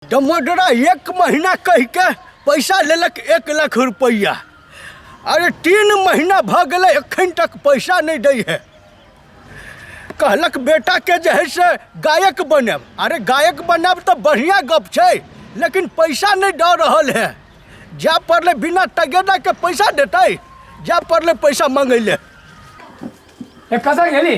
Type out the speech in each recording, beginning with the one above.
दमोदरा एक महीना कहि के पैसा लेलक 1 लाख रुपैआ। अरे, 3 महीना भऽ गेलै, एखन तक पैसा नहि दै है। कहलक बेटाके जे है से गायक बनायब। अरे, गायक बनायब तऽ बढ़िआँ गप छै, लेकिन पैसा नहि दऽ रहल है। जाय पड़लै, बिना तगेदाके पैसा देतै? जाय पड़लै पैसा मंगै ले। ए, कतऽ गेली?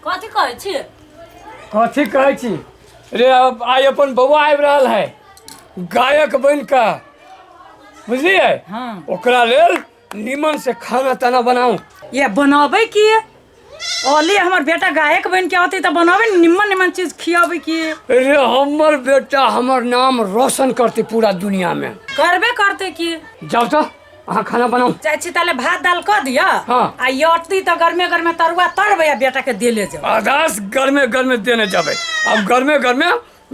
कथी कहै छी? कथी कहै छी रे? अब आइ अपन बौआ आबि रहल है गायक बनि कऽ, बुझलियै? हाँ। ओकरा लेल निमन से खाना ताना बनाऊ। ये बनाबै की ओली? हमर बेटा गायक बनि के औतै तऽ बनाबै ने, निमन निमन चीज खियाबै की। रे, हमर बेटा हमर नाम रोशन करतै पूरा दुनिया में। करबे करतै की। जाउ तऽ, अहाँ खाना बनाउ। जाइ छी ताले, भात दाल कऽ दिअ। हाँ। आ ई औतै तऽ गरमे गरमे तरुआ तरबै आ बेटा के देले जाउ। आदास गरमे गरमे देने जेबै। अब गरमे गरमे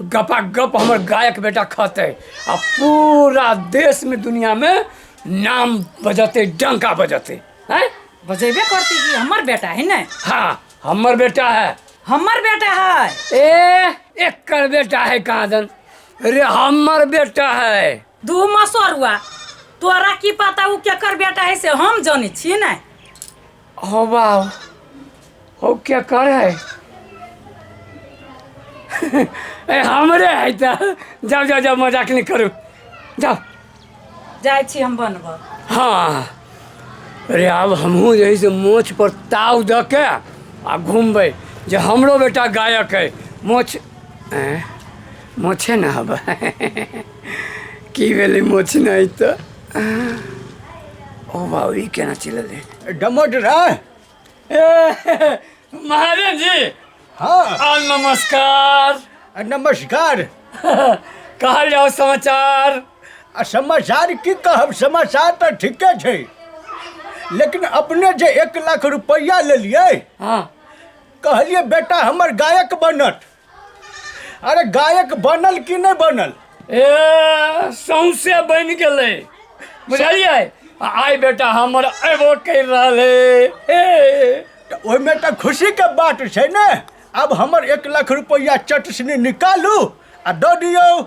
गपा गप हमर गायक बेटा खतै आ पूरा देश में, दुनिया में नाम बजतै, डंका बजतै, हैं? बजेबे करतै की, हमर बेटा है ने। हाँ, हमर बेटा है। हमर बेटा है। ए, एकर बेटा है कहाँ दन रे? हमर बेटा है। दू मसरुआ, तोरा की पता उ केकर बेटा है? से हम जानै छी ने। हो बाप, हो क्या कर है? ए, हमरे है तऽ। जाओ जाओ जाओ, मजाक नहीं करू, जाओ। जाइ छी हम बनबऽ। हाँ, अरे आब हमहूँ जे है से मोछ पर ताव दऽ के आ घुमबै जे हमरो बेटा गायक है। मोछ एँ, मोछे ने हब की भेलै? मोछ नहि तऽ ओ बाबू, ई केना चललै? दमोदरा। ए महाजन जी। हाँ। आ नमस्कार। नमस्कार। कहल जाओ समाचार। आ समाचार की कहब, समाचार तऽ ठीके छै, लेकिन अपने जे 1 लाख रुपैआ लेलियै, कहलियै बेटा हमर गायक बनत। अरे, गायक बनल कि नहि बनल? ए, सौंसे बनि गेलै, बुझलियै? आ आइ बेटा हमर अयबो करि रहल है हे। तऽ ओहिमे तऽ खुशीके बात छै ने। आब हमर 1 लाख रुपैआ चट सिनी निकालू आ दऽ दियौ।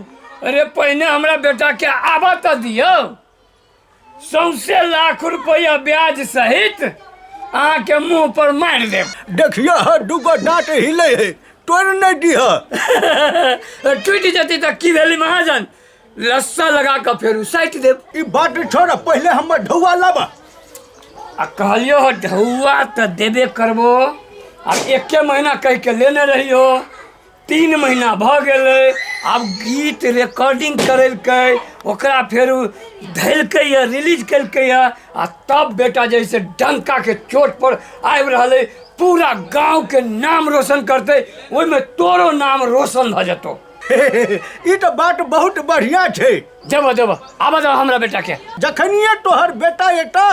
अरे, पहिने हमरा बेटा के आबऽ तऽ दियौ। सौंसे लाख रुपैआ ब्याज सहित अहाँके मुँह पर मारि देब। देखियौ ह, दूगो दाँत हिले है, तोड़ि नहि दिह। टूटि जेतै तऽ की भेलै महाजन? लस्सा लगा कऽ फेर साटि देब। ई बात छोड़, पहिले हमर ढौआ लाबा। आ कहलियो हो, ढौआ तऽ देबे करबो। आब एके महीना कहि के लेने रहियो, 3 महीना भऽ गेलै। आब गीत रिकॉर्डिंग करेलकै, ओकरा फेर धैलकै यऽ, रिलीज केलकै यऽ, आ तब बेटा जे से डंका के चोट पर आबि रहलै। पूरा गाँव के नाम रोशन करतै, ओहिमे तोरो नाम रोशन भऽ जेतौ। ई तऽ बात बहुत बढ़िया छै। जब जब आबऽ दो हमरा बेटा के। जखनिए तोहर बेटा एता,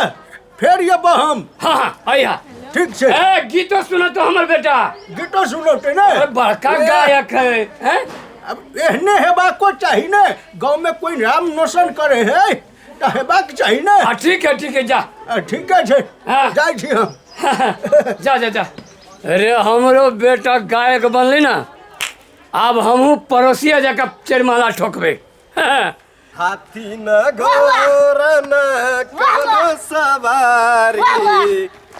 फेर एबऽ हम। हाँ, अइहा। ठीक छै। ए, गीतो सुनतो हमर बेटा। गीतो सुनौते ने? अरे, बड़का गायक है, हैं? अब एहने हेबाको चाही ने। गाँव में कोई नाम रोशन करे है तऽ हेबाक चाही ने। हाँ, ठीक है, ठीक है, जा। ठीके छै। जाइ छी हम। जा जा जा। अरे, हमरो बेटा गायक बनलै ना, आब हमहूँ पड़ोसिया जकाँ चेरमाला ठोकबै। हाथी न घोड़ा न कोनो सवारी,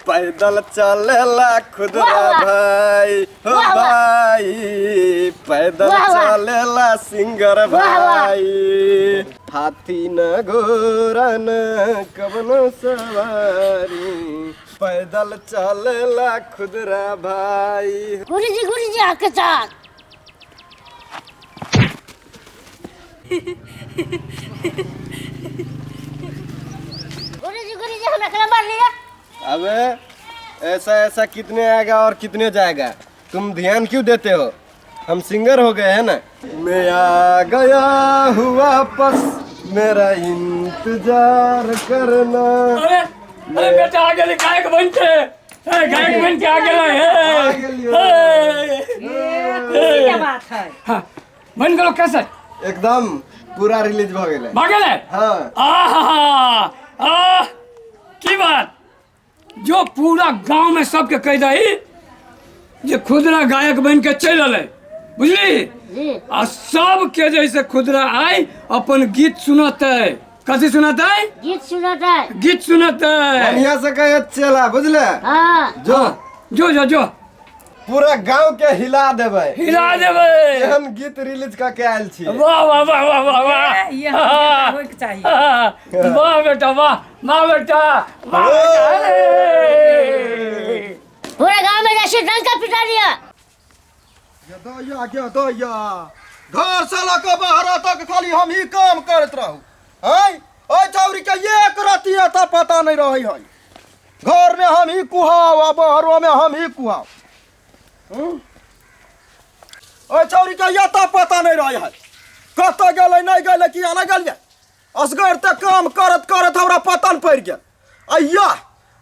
पैदल चलेला खुदरा भाई, हो भाई, पैदल चलेला सिंगर भाई। हाथी न घोड़ा न कवनो सवारी, पैदल चलेला खुदरा भाई। गुरुजी, गुरुजी, आपके साथ। गुरुजी, गुरुजी, हमरा के मार लिया। अबे, ऐसा ऐसा कितने आएगा और कितने जाएगा, तुम ध्यान क्यों देते हो? हम सिंगर हो गए हैं ना। मैं आ गया हूँ वापस, मेरा इंतजार करना। अरे अरे, बेटा आ गेलै गायक बन के। ए, गायक बन के आ गेलै हे। आ गेलियो। हे। खुशी के बात है। हाँ, बन गेलो कैसे? एकदम पूरा रिलीज भ गेलै। भऽ गेलै? हाँ। आहा, आह, की बात! जो पूरा गांव में सबके कह दही जे खुदरा गायक बन के चलि अलै, बुझली? जी। आ सबके जैसे खुदरा आइ अपन गीत सुनतै। कथी सुनतै? गीत सुनतै। गीत सुनतै। बढ़िया से कहे चला बुझले। हाँ। जो जो जो जो पूरा गांव के हिला देबै। हिला देबै। एहन गीत रिलीज कऽ के आयल छी। वाह वाह वाह वाह वाह वाह। ये हम होइके चाही। वाह बेटा वाह, वाह बेटा, वाह बेटा। पूरा गांव में जैसे डंका पिटा दिया। दैया गे दैया, घर से लऽ कऽ बाहर तक खाली हम ही काम करैत रहू। हैं ओहि छौरी के एक रत्ती एतऽ पता नहीं रहै है। घर में हम ही कुहाव आ बाहरो में हम ही कुहाव। ओहि छौरी के एतऽ पता नहीं रहै है, कतऽ गेलै नहि गेलै किया नहि गेलियै। असगर तऽ काम करत करत हमरा पतन पड़ि गेल। अय्या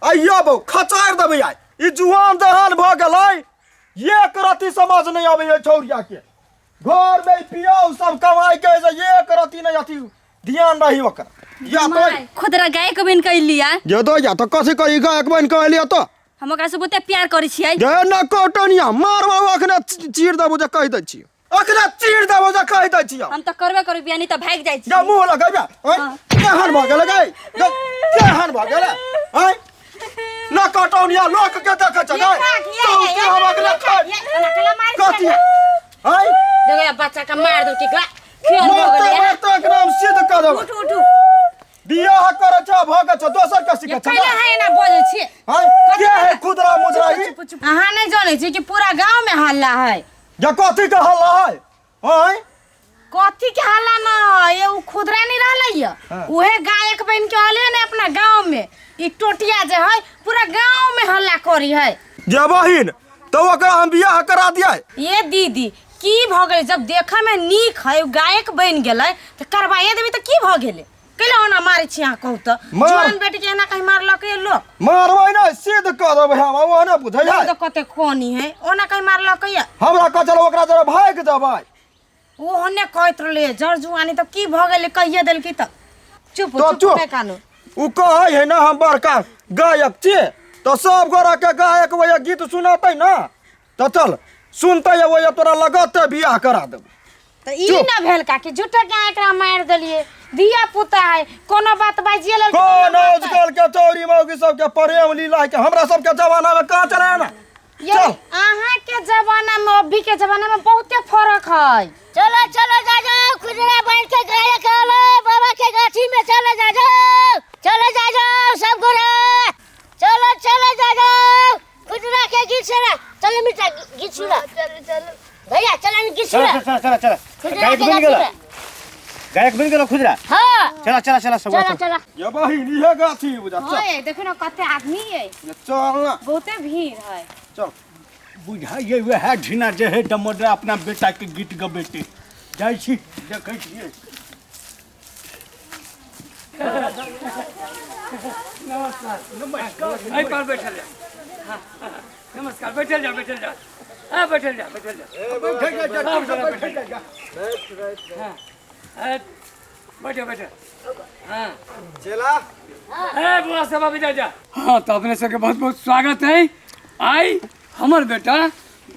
अय्या बौ खचारि देबै आइ। ई जुआन दहान भऽ गेलै, एक रत्ती समझ नहीं आबै है छौरिया के। घर में पियाउ सब कमाई के से एक रत्ती नहीं अथी ध्यान रही ओकर। या तो खुदरा गायक बन के अइलिया। जे दो या तो कथी कही गायक बन के अइलिया तो? हम ओकरा से बहुते प्यार करै छियै। गे न कटनिया मारबौ अखने चीर देबौ जे कहि दै छियौ। अखने चीर देबौ जे कहि दै छियौ। हम त करबे करू बियाह, नहीं त भागि जाइ छी। गे मुँह लगैबे, आँय? केहन भऽ गेलै गे? गे, केहन भऽ गेलै? आँय? न कटौनिया लोक के देखै छै गे। तू की हम अखने कथी? आँय? देखो बच्चा के मार दो केकरा। खेल भऽ मारते गेलै। मारते एकदम सिद्ध कऽ देबै। उठू, उठू। बियाह करै छै भऽ गेल छै, दोसर के सीखै छै। कैला है एना बजै छी? आँय? के है खुदरा मुजरा ई? अहाँ नहि जानै छी कि पूरा गांव में हल्ला है। जे कथी के हल्ला है? आँय? कथी के हल्ला न है, ये उ खुदरा नहीं रहलै है। हाँ। उहे गायक बन के अले ने अपना गांव में। ई टोटिया जे है पूरा गांव में हल्ला करी है। जे बहिन तो ओकरा हम बियाह करा दिया। ये दीदी की भ गेलै, जब देखा में नीक है उ गायक बन गेलै त करवाइए देबी त की भ गेलै? कैला ओना मारै छी अहाँ कहू त? मार। जवान बेटी के एना कहीं मारलक ये लोग? मारबै नै, सिद्ध कऽ देबै हम, ओ ने बुझै है। तो कते कोनी है, ओना कहीं मारलक ये? हमरा कह चलो ओकरा जरा भागि जेबै। ओ होने कहैत रहलै जर जुआनी त की भ गेलै कहिए देलकी त। चुप, तो चुप चुप। नै कानू। उ कहै है ना हम बड़का गायक छी त सब गोरा के गायक वही गीत सुनतै ना त चल सुनतै वही तोरा लगतै बियाह करा देबै। त ई चुप। ना भेल काकी, झूठे के एकरा मारि देलियै। धिया पुता है, कोनो बात बाजिए लेल कोन आजकल के चौरी मौगी सबके प्रेम लीला के हमरा सबके जमाना में कहाँ चले ना। ये चल। अहाँ के जमाना में अभी के जमाना में बहुते फर्क है। चलो चलो जा जाओ खुदरा बन के गायक आलो बाबा के गाछी में, चलो जा जाओ, चलो जा जाओ सब गोरा, चलो चलो जा जाओ खुदरा के गीत सुना, चलो मित्र गीत सुना, चलो चलो भैया चलो गीत सुना। चलो चलो चलो खुदरा गायक के बन गाछी गेलो। में। गायक बन गेलो खुदरा। हाँ। चला चला चला सब चला चला। ये बहिन इहे गाछी बुझा चल। ओए देखो ना कते आदमी है। ये चल ना। बहुते भीड़ है। चल। बुझाइए वएह ढिना जे है दमोदरा अपना बेटा के गीत गबेते जाइ छी देखै छियै। नमस्कार नमस्कार, एहि पर बैठल जा। हाँ, हाँ, नमस्कार, बैठल जा, बैठल जा। हाँ, बैठल जा, बैठल जा। बैठल जा, हाँ, बैठल बैठल जा। जा। हाँ, हाँ, बैठो, बैठो। हाँ। चला। ए, बुआ सब अभी जा, जा। हाँ, तो अपने सबके बहुत बहुत स्वागत है। आई हमर बेटा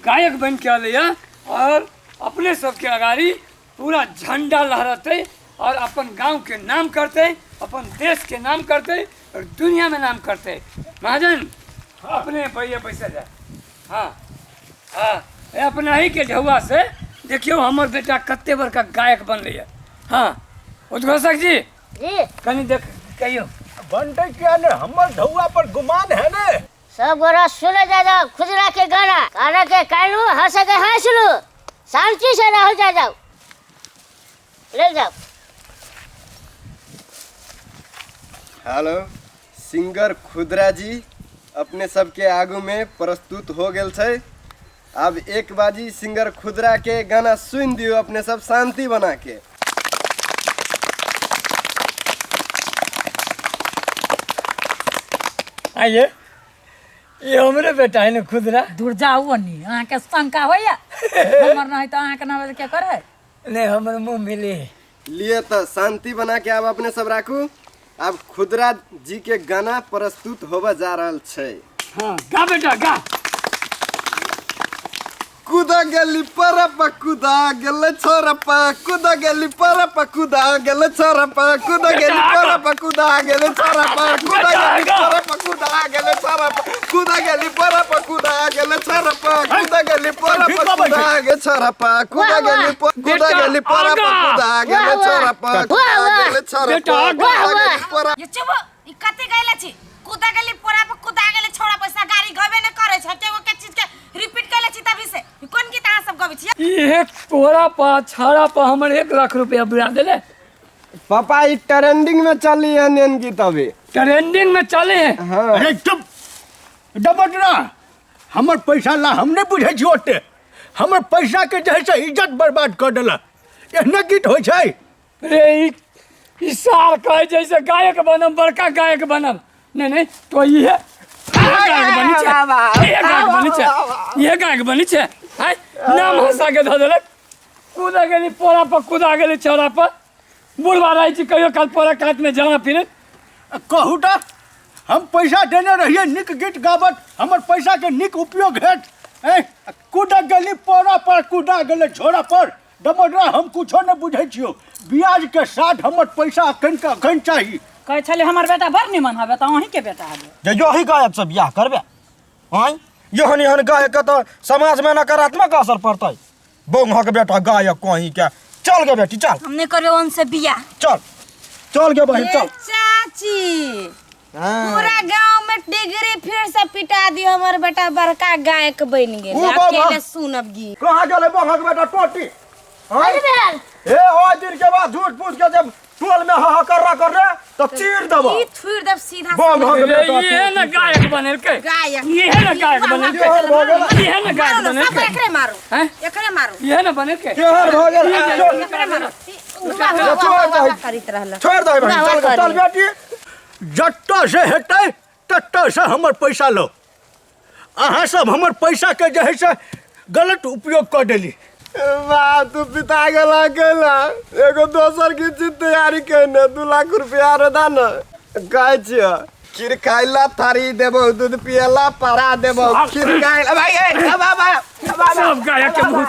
गायक बन के अलै है और अपने सबके अगाड़ी पूरा झंडा लहरतै और अपन गांव के नाम करतै, अपन देश के नाम करतै और दुनिया में नाम करतै। महाजन अपने भैया पैसा जा। हाँ हाँ, ए, अपना ही के झौआ से देखियो हमर बेटा कते बड़का गायक बनलै है। हाँ उद्घोषक जी, जी। कनी देख कहियो। बनतै किया ने, हमर झौआ पर गुमान है ने। सब गोरा सुने जा जाओ खुदरा के गाना, गाना के कानू हंस के हंस लू, शांति से रहो जा जाओ, ले जाओ। हेलो सिंगर खुदरा जी अपने सबके आगू में प्रस्तुत हो गेल छै। अब एक बाजी सिंगर खुदरा के गाना सुन दियो अपने सब शांति बना के। आइए ये हमरे बेटा है ने खुदरा। दूर जाऊ अन्नी, अहाँ के शंका होइया? हमर नहीं तो अहाँ के नाम के करे? नहीं, हमर मुँह मिले। लिए तो शांति बना के अब अपने सब राखू। अब खुदरा जी के गाना प्रस्तुत होबे जा रहल छै। हाँ, गा बेटा गा। कुदा गेली परप कुदा गेलै छोरप कुदा गेली परप कुदा गेलै छोरप कुदा गेली परप कुदा गेलै छोरप कुदा गेली परप कुदा गेलै छोरप कुदा गेली परप कुदा गेलै छोरप कुदा गेली परप कुदा गेलै छोरप कुदा गेली कुदा गेली परप कुदा गेलै छोरप कुदा गेलै छोरप कुदा गेली परप। ये चुप, ई कते गैले छी? कुदा गेली पोरा पर कुदा गेले छोड़ा, पैसा गाड़ी गबे ने करे छै, केगो के चीज के रिपीट केले छी तभी से। ई कोन गीत अहाँ सब गबै छी? इहे तोरा पा छाड़ा पा हमर 1 लाख रुपया बुरा देले। पापा ई ट्रेंडिंग में चली है एहन गीत अभी। ट्रेंडिंग में चले है। हाँ। अरे चुप डबडरा, हमर पैसा ला हम नहीं बुझै छी ओते, हमर पैसा के जे है से इज्जत बर्बाद कर देलक। एहने गीत होइ छै? रे ई साल कहै छै से गायक बनब, बड़का गायक बनब। नहीं नहीं तो इहे गायक बनी छै, इहे गायक बनी छै, इहे गायक बनी छै। आय नाम हंसा के धऽ देलक। कुदा गेली पोरा पर कुदा गेली छौड़ा पर। बुढ़वा रहै छी कहियो काल पोरा कात में जाना फिरे। कहू तऽ हम पैसा देने रहियै नीक गीत गाबत, हमर पैसा के नीक उपयोग हेत। कुदा गेली पोरा पर कुदा गेलै छोड़ा पर। डमडरा हम कुछो नहि बुझै छियौ, ब्याज के साथ हमर पैसा अखन के अखन चाही। कहै छलै हमर बेटा बड़ निमन हबे, तऽ अहींके बेटा हबे। जे यही गायक से बियाह करबे आँय, एहन एहन गायक के तऽ समाज में नकारात्मक असर पड़तै। बौआ के बेटा गायक कहीं के। चल गे बेटी चल। हम नहीं करबे उनसे बियाह। चल चल गे बहिन चल। चाची पूरा गांव में डिग्री फिर से पिटा दी, हमर बेटा बड़का गायक बन गेल। अकेले सुनब गीत। कहाँ गेलै बौआ के बेटा टोटी? ए ओ दिन के बाद झूठ पूछ के जब टोल में हा हा कर कर रे तो चीर देबो। ई थुर देब सीधा। बौआ के बेटा ये ना गायक बनेलकै। गायक ये ना गायक बनेलकै। ये ना गायक बनेलकै। एकरे मारू, एकरे मारू। ये ना बनेलकै। केहर भ गेल? एकरे मारू। करित रहल। छोड़ दे बहिन, चल चल बेटी। जत्ता से हेतै तत्ता से हमर पैसा लो। अहाँ सब हमर पैसा के जे है से गलत उपयोग कर देली। वाह तू पिता गेला केला एगो दोसर की चीज तैयारी केने 2 लाख रुपया रे दान कहै छियै खीर खाइला थारी देबो, दूध पियला पारा देबो, खीर खाइला भाई ए बाबा सब गायक के मुँह।